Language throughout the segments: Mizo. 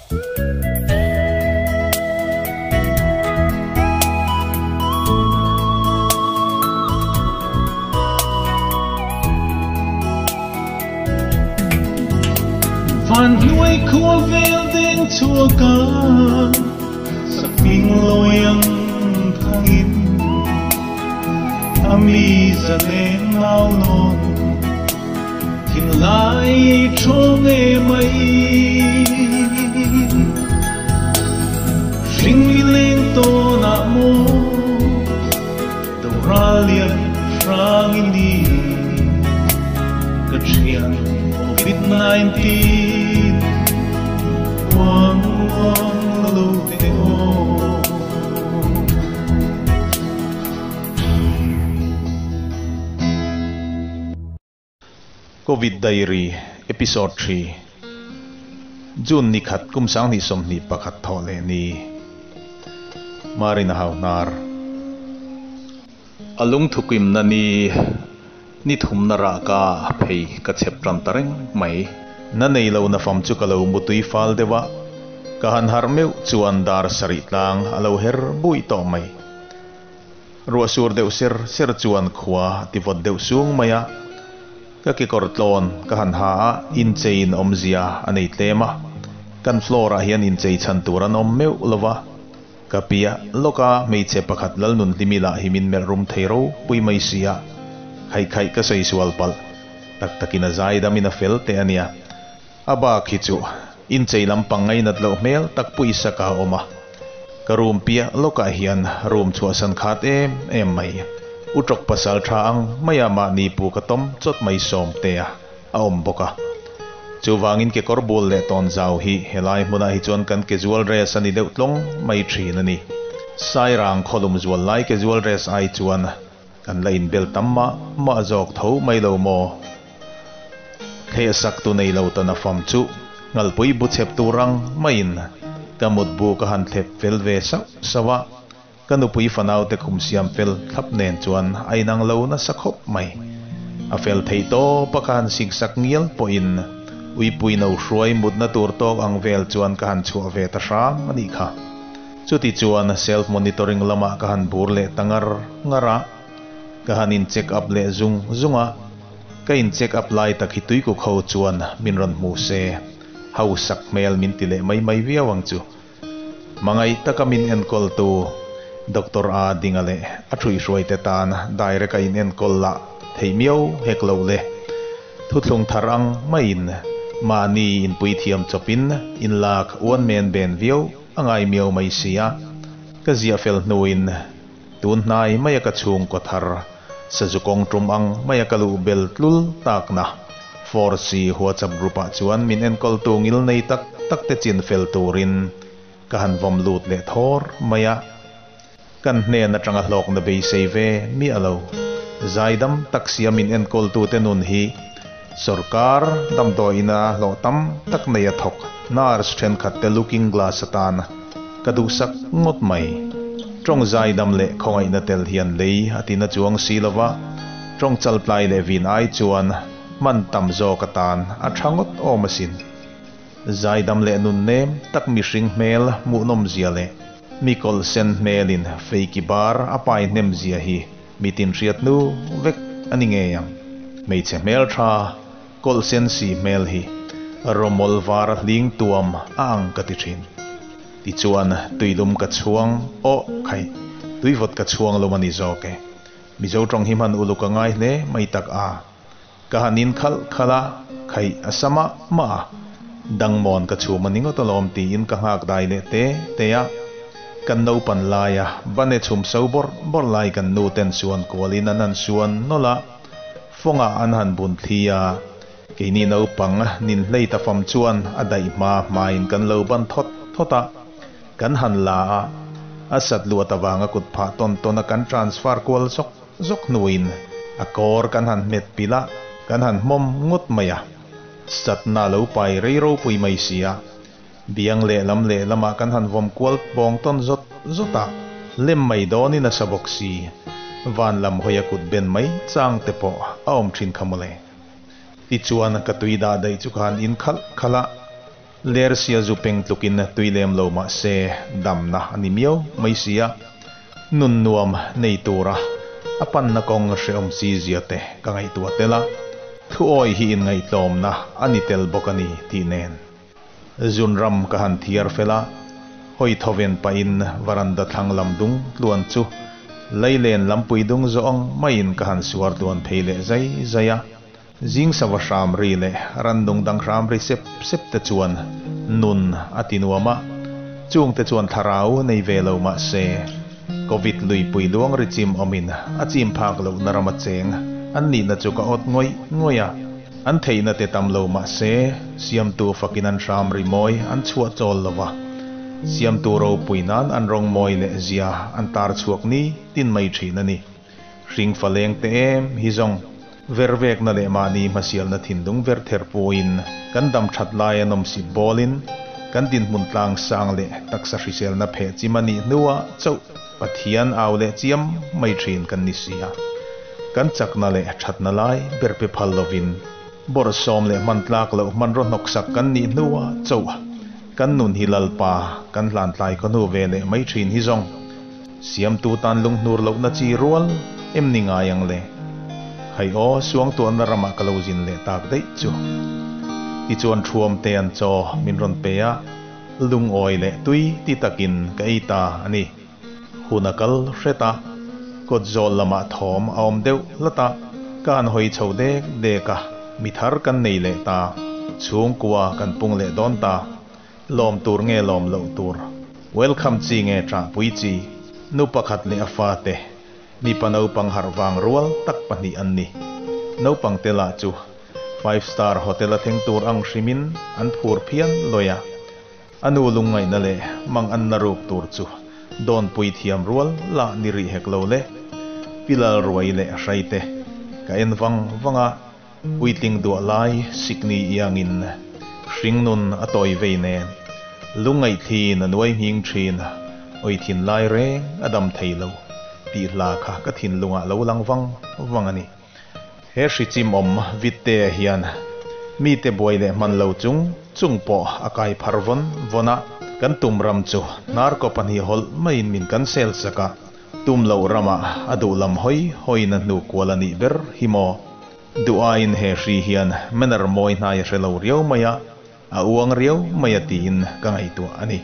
Van hnuai khua vel deng chhuak a, sakhming lawi ang thangin a mi zaleng nau nawn thinlai thawng e mai. Hring mi leng tawnah maw doral lian hrang i ni ka thian COVID-19 uang uang lo te aw. Covid Diary Episode 3 June ni khat kum 2021 thaw leh ni Marina hau hnar a lung thukim na ni ni thum na rah ka phei ka chep tan ta reng mai na nei lo na fam chu ka lo mutui fal deuha ka han har meuh chuan dar sarih tlang a lo her bui tawh mai. Ruah sur deuh ser ser chuan khua ti vawt deuh sung mai a, ka kekawr tlawn ka han ha a, incheiin awmzia a nei tlem a, kan floor ah hian inchei chhan tur an awm meuh lo va, ka piah lawka hmeichhe pakhat Lalnunhlimi lah hi min melh rum thei ropui mai si a, khaih khaih ka sawi sual palh tak takin a zaidamin a fel teh a nia. A bak hi chu inchei lampang ngainat loh hmel tak pawisa ka awm a, ka room piah lawkah hian room chhuahsan khat em em mai. Uṭawk pasal tha ang maia mahni pu ka tawm chawt mai Sawmtea a awm bawk a. Chuvangin kekawr bul leh tawn zau hi helai hmunah hi chuan kan casual dress a ni deuh tlawng mai thin a ni. Sairang khawlum zual lai casual dress ai chuan kan la inbel tam mah mah zawk tho mai lo maw? Thlehsak tu nei lo ta na fam chu ngalpui bu chep tur ang maiin ka mutbu ka han thlep fel ve sauh sauh a, ka nupui fanaute khum siam fel thlap nen chuan a inang lo nasa khawp mai. A fel theih tawp a ka han siksak ngial pawhin uipui no hruai mutna tur tawk ang vel chuan ka han chhuah ve ta hram a nih kha. Chuti chuan self monitoring lamah ka han bur leh ta ngar ngar a, ka han in check up leh zung zung a, Ka in check up lai tak hi tuikuk ho chuan min rawn hmu se, hausak hmel min ti leh mai mai viau ang chu. Hmangaih taka min enkawl tu Doctor A Dinga leh a thuihhruai te tan direct a in enkawl lah theih miau hek loh le. Thuthlung thar ang maiin mahni inpui thiam chawpin inlak uan men ben viau a ngai miau mai sia. Ka ziah fel hnuin tun hnai maia ka chhungkaw thar Sazu kawng tum ang maia ka luh bel tlul takna Force WhatsApp group ah chuan min enkawltu ngil nei tak tak te chin fel turin ka han vawm lut leh thawr mai a. Kan hnen atanga hlawkna beisei ve miah lo. Zaidam tak sia min enkawltu te nun hi sawrkar damdawiina hlawh tam tak nei a thawk nurse thenkhat te looking glass atan ka duhsak ngawt mai. Tawng zaidam leh khawngaihna tel hian lei a tina chuang si lo va, tawng chaltlai leh vin ai chuan hman tam zawk atan a tha ngawt awm asin. Zaidam leh nun nem tak mihring hmel hmuhnawm zia leh mi kawlhsen hmelin feiki bar a pai hnem zia hi mitin hriat hnu vek a ni ngei ang. Hmeichhe hmel tha kawlhsen si hmel hi rawmawl var a hling tuam a ang ka ti thin. Tichuan tuilum ka chhuang aw khai, tuivawt ka chhuang lo a ni zawk e. Mizo tawng hi hman uluk a ngai hle mai tak a. Ka han in khalh khalh a, khaih a sa mah mah a, dangmawn ka chhum a ni ngawt alawm tiin ka nghak dai leh te te a. Kan naupan laia bane chhum so bawrh bawrh lai kan nu ten suan kualin an han suan nawlh a, fawngah an han bun thli a, keini naupang nin hlei ta fam chuan a daih hma hmain kan lo ban thawt thawt a, kan han la a, a sat luat avanga kut phah tawn tawn a kan transfer kual zawk zawk hnuin a kawr kan han hmet pilh a, kan han hmawm ngawt mai a, satna a lo pai rei ropui mai si a, biang lehlam lehlamah kan han vawm kual pawng tawn zawt zawt a, lem mai dawnin a sa bawk si, van lam hawi a kut ben mai chang te pawh a awm thin kha mawle. Tichuan ka tui dah daih chu ka han in khalh khalh a. Lersia zu peng tlukin tui lem lo mah se damna a ni miau mai si a, nun nuam nei tura a panna kawng hrehawm chi zia te ka ngaihtuah tel a, thuawi hi inngaihtlawmna a ni tel bawk a ni tih nen. Zunram ka han thiar fel a, hawi thawven pahin varanda thlang lam dung tluan chu leilen lampui dung zawh ang maiin ka han suar tluan phei leh zai zai a. Zing sava hram ri leh randung dang hram ri sep sep te chuan nun a ti nuam a, chung te chuan thlarau nei ve lo mah se, Covid luipui luang ri chim awmin a chim phak lohna rama cheng an nihna chu ka awt ngawih ngawih a. An theihna te tam lo mah se, siamtu fakin an hram ri mawi an chhuah chawl lo va, siamtu ropui nan an rawng mawi leh zia an tar chhuak ni tin mai thin a ni. Hring fa leng te em hi zawng vervekna leh mahni hmasialna thinlung ver ther puiin kan dam that lai a nawmsip bawlin kan dinhmun tlang sang leh taksa hriselna pheh chim a nih hnuah chauh Pathian au leh chiam mai thin kan ni si a. Kan chakna leh thatna lai ber pe phal lovin bawrhsawm leh hman tlak loh hmanraw hnawksak kan nih hnuah chauh kan nun hi Lalpa kan hlantlai khaw hnu ve leh mai thin hi zawng Siamtu tan lunghnur lohna chi rual em ni ngai ang le? Hai aw, suangtuahna ramah ka lo zin leh tak daih chu. Tichuan thuam te an chaw min rawn pe a, lungawi leh tui ti takin ka ei ta a ni. Hun a kal hret a, kawt zawl lamah thawm a awm deuh hlat a, ka han hawi chho dek dek a, mi thar kan nei leh ta, chhungkua kan pung leh dawn ta. Lawm tur nge lawm loh tur? Welcome chi nge ṭahpui chi? Nu pakhat leh a fate, mipa naupang harh vang rual tak pahnih an ni. Naupang te lah chu Five Star Hotel a thleng tur ang hrimin an phur phian lawi a. A nu lungngaihna leh mang anna ruk tur chu dawnpui thiam rual lah ni rih hek lo le. Pilal ruai leh hraite ka en vang vang a. Puitling duah lai sikni iangin hringnun a tawi vei nen, lungngaih thin a nuai nghing thin, awi thin lai reng a dam thei lo tih hla kha ka thinlungah lo lang vang vang a ni. He hri chimawm Vittea hian mite buai leh hman lo chung chung pawh a kai phar vawn vawn a, kan tum ram chu hnar kaw pahnih hawlh maiin min kan sel sak a, Tum loh ramah a duh lam hawi hawiin a hnu kual a nih ber hi maw? Duh aiin he hri hian manner mawi hnai a hre lo riau mai a, a uang riau mai a tiin ka ngaihtuah a ni.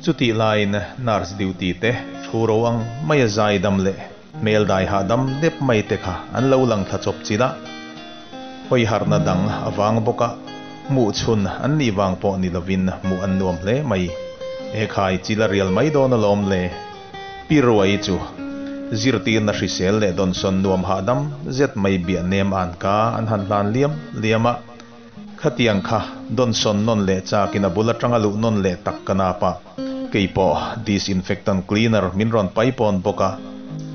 Chutih laiin nurse duty te thu ro ang mai a zai dam leh hmel dai hahdam dep mai te kha an lo lang thla chawp chilh a. Hawi harhna dang a vang bawk a, hmuh chhun an nih vang pawh ni lovin hmuh an nuam hle mai. Ekhai chil a rial mai dawn alawm le. Pi Ruai chu zirtirna hrisel leh dawnsawn nuam hahdam zet mai biah nem an ka an han hlan liam liam a. Khatiang kha dawnsawn nawn leh chakin a bul atanga luh nawn leh tak ka nap a. Kei pawh disinfectant cleaner min rawn paipawn bawk a,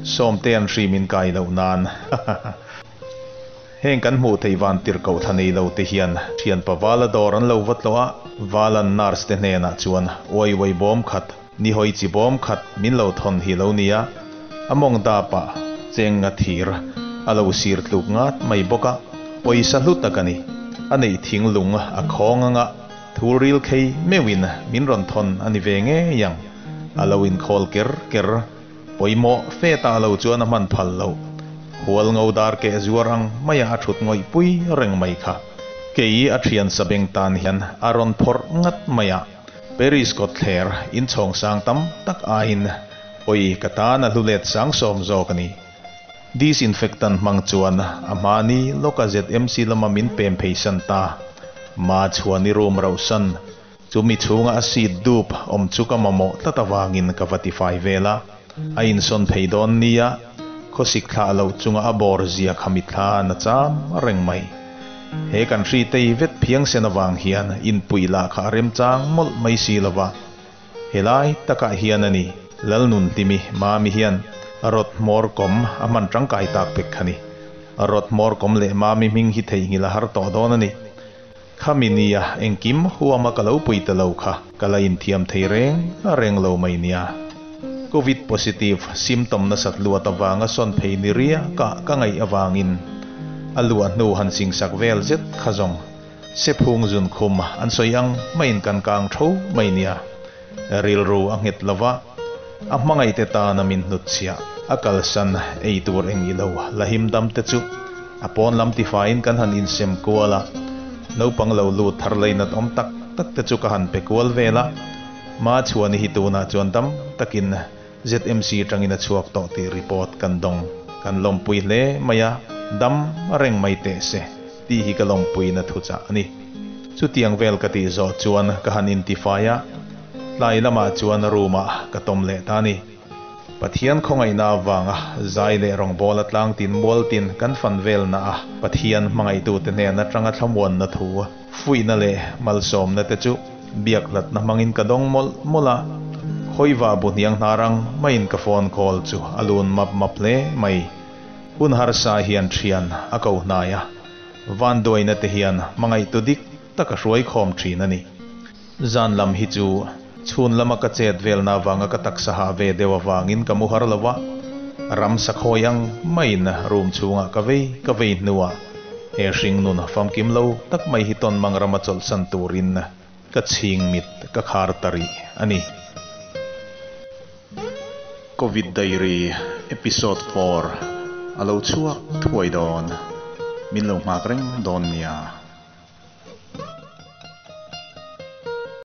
sawmte an hri min kai loh nan. Heng kan hmuh theih van tirhkoh thla nei lo te hian thianpa Vala dawr an lo va tlawh a, Valan nurse te hnenah chuan uai uai bawm khat, Ni hawi chi bawm khat min lo thawn hi lo nia, a mawng dap ah cheng nga thir a lo sir tluk ngat mai bawk a, pawisa hlu tak a ni. A neih thing lung a khawng anga thul ril khei meuhin min rawn thawn a ni ve ngei ang. A lo inkhawl ker ker, pawimawh fe ta lo chuan a hman phal loh. Hual ngo dar keh zuar ang maia a thut ngawih pui reng mai kha. Kei a thian sabeng tan hian a rawn phawrh ngat mai a. Paris kawtthler inchhawng sang tam tak aiin awi ka tan a hlu let sang sawm zawk a ni. Disinfectant hmang chuan a hmani lawka ZMC lama min pem phei san ta. Ma chhuan i room rauh san. Chumi chhunga a seat dup awm chu ka mamawh tlat avangin ka va tifai vel a. A insawn phei dawn nia, khawsik thlah loh chunga a bawr zia kha mithla na cham reng mai. He kan hri tei vet phiangsen avang hian inpuih lah kha a remchang mawlh mai si lo va. Helai takah hian a ni, Lalnunhlimi Mami hian rawt hmawr kawm a hman tangkai tak pek kha ni. Rawt hmawr kawm leh Mami hming hi theihnghilh a har tawh dawn a ni. Khami nia engkim huama ka lo pui ta lo kha ka la inthiam thei reng reng lo mai nia. Covid positive symptom nasat luat avanga sawn phei ni riaka ka ngaih avangin a luah hnu han singsak vel zet kha zawng. Sephung zun khum an sawi ang maiin kan kang tho mai nia. Rilru a nghet lo va, a hmangaihte tana min hnutchhiah a kalsan ei tur eng i lo la him dam te chu a pawn lam tifaiin kan han insem kual a, naupang lo lut thar leinat awm tak tak te chu ka han pe kual vel a, Machhuani hi tunah chuan dam takin ZMC atangin a chhuak tawh tih report kan dawng. Kan lawmpui hle mai a, dam reng mai teh se tih hi ka lawmpuina thuchah a ni. Chutiang vel ka tih zawh chuan ka han intifai a, tlai lamah chuan room ah ka tawm leh ta a ni. Pathian khawngaihna avanga zai leh rawngbawla tlangtin mualtin kan fan velna a Pathian hmangaihtute hnen atanga thlamuanna thu, fuihna leh malsawmna te chu biak hlatna hmangin ka dawng mawlh mawlh a. Khawiva bu hniang hnar ang maiin ka phone call chu a lun map map hle mai. Hun harsa hian thian a ko hnai a, vanduaina te hian hmangaihtu dik tak a hruai khawm thin a ni. Zan lam hi chu chhun lama ka chet velna avanga ka taksa hah ve deuh avangin ka mu har lo a, ram sakhawi ang maiin room chhungah ka vei ka vei hnuah he hringnun famkim lo tak mai hi tawn mang rama chawlhsan turin ka chhing mit ka khar ta rih a ni. Covid Diary Episode 4 a lo chhuak thuai dawn, min lo nghak reng dawn nia.